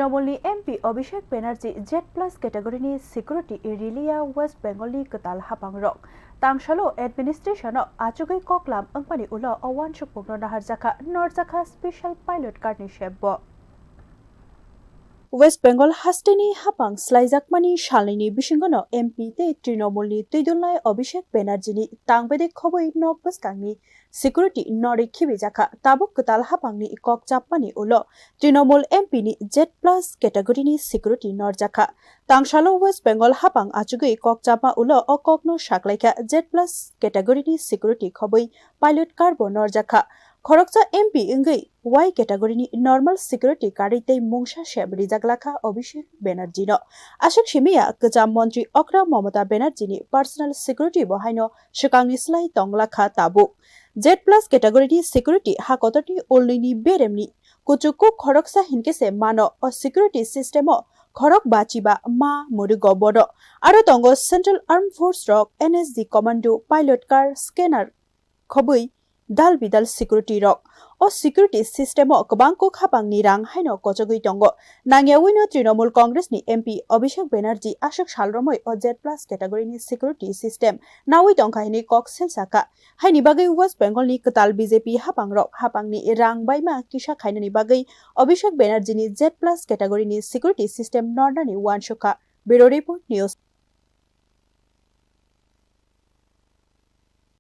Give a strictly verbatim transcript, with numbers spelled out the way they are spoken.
Trinamool ni M P Abhishek Banerjee Z plus category ni security riliya West Bengal ni kwtal hapangrok. Tangsalo administration o achugwi koklam wngmani ulo o uansukmungno naharjakha, norjakha special pilot car ni sebbo. West Bengal hasteni hapang slaijakmani salnini bisingono M P tei Trinamool ni twidulnai Abhishek Banerjee ni tangbedek khobwi nok bwskangni security norwi khibijakha. Tabuk kwtal hapangni kok chapmani ulo Trinamool M P ni Z plus category ni security norjakha. Tangsalo West Bengal hapang achugwi kok chapma ulo o kokno saklaikha, Z plus category ni security khobwi pilot car bo norjakha. Khoroksa M P wngwi Y category ni normal security karwi tei mungsa sep rijak lakha Abhishek Banerjee no. Aswk simiya kwcham montri okra Mamata Banerjee ni personal security bo haino swkangni slai tong lakha tabuk. Z plus category ni security ha kotorni ulnini beremni kuchuku khoroksa hinkhe se mano. O security system o khorok bachiba ma murugo bono. Aro tongo Central Armed Force rok, N S G commando, pilot car, scanner khobwi dal bidal security rok. O security system o kwbang kok hapangni rang haino kochogwi tongo. Nangyawino Trinamool Congress ni M P Abhishek Banerjee aswk sal romwi o Z plus category ni security system nawi tongkha hwnwi kok selsakha. Haini bagwi West Bengal ni kwtal B J P hapangrok hapangni rang baima kisa khainani bagwi Abhishek Banerjee ni Z plus category ni security system nornani uansukha. Bureau Report News.